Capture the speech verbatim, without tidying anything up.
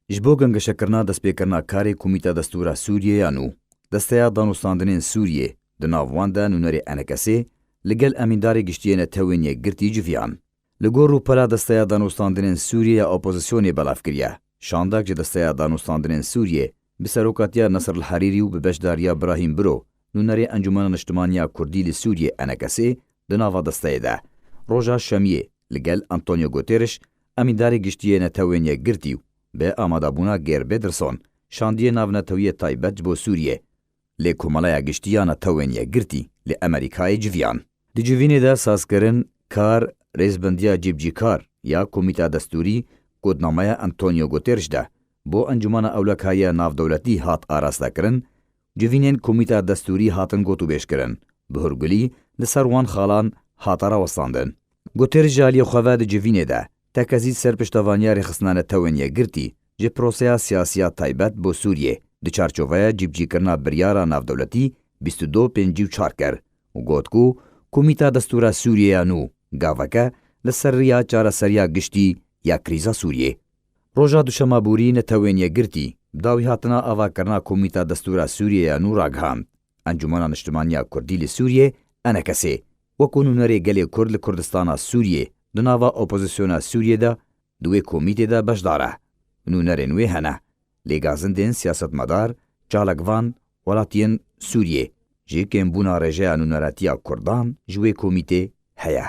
Ji bo gengeşekirina destpêkirina karê Komîta Destûra Sûriyê ya nû, Desteya Danûstandinên Sûriyê, di nav wan de nûnerê ENKSê, li gel Emîndarê Giştî yê Netewên Yekgirtî civiyan. Li gor rûpela Desteya Danûstandinên Sûriyê ya Opozisyonê belav kiriye, şandek ji Desteya Danûstandinên Sûriyê bi serokatiya Nesr el Herîrî û bi beşdariya Birahîm Biro, nûnerê Encûmena Niştimanî ya Kurdî li Sûriyê, ENKSê, di nava desteyê de, roja Şemiyê li gel Antonio Guterres, Emîndarê Giştî yê Netewên Yekgirtî û bi amadebûna Geir Pedersen, şandiyê navnetewiyê taybet ji bo Sûriyê, lê Komeleya Giştî ya Netewên Yekgirtî li Amerîkayê civiyan. Di civînê de sazkirin kar rêzbendiya cîbicîkar ya Komîta Destûrî, ku di nameya Antonio Guterres de bo Encûmena Ewlekariya Navdewletî hat arastekirin, civînên Komîta Destûrî hatin gotûbêjkirin, bi hurgulî li ser wan xalan hate rawestandin. Guterres ji aliyê xwe ve di civînê de tekezî ser piştevaniya Rêxistina Netewên Yekgirtî ji proseya siyasî ya taybet bo Sûriyê di çarçoveya cîbicîkirina biryara navdewletî bîst û du pêncî û çar kir û got ku Komîta Destûra Sûriyê ya nû gaveke li ser riya çareseriya giştî ya krîza Sûriyê. Roja Duşema borî Netewên Yekgirtî bi dawî hatina avakirina Komîta Destûra Sûriyê ya nû ragihand. Encûmena Niştimanî ya Kurdî li Sûriyê, ENKSê, wekû nûnerê gelê Kurd li Kurdistana Sûriyê, di nava opozisyona Sûriyê de di wê komîtê de beşdar e. Nûnerên wê hene lê gazindên siyasetmedar, çalakvan, welatiyên Sûriyê jî kêmbûna rêjeya nûneratiya Kurdan ji wê komîtê heye.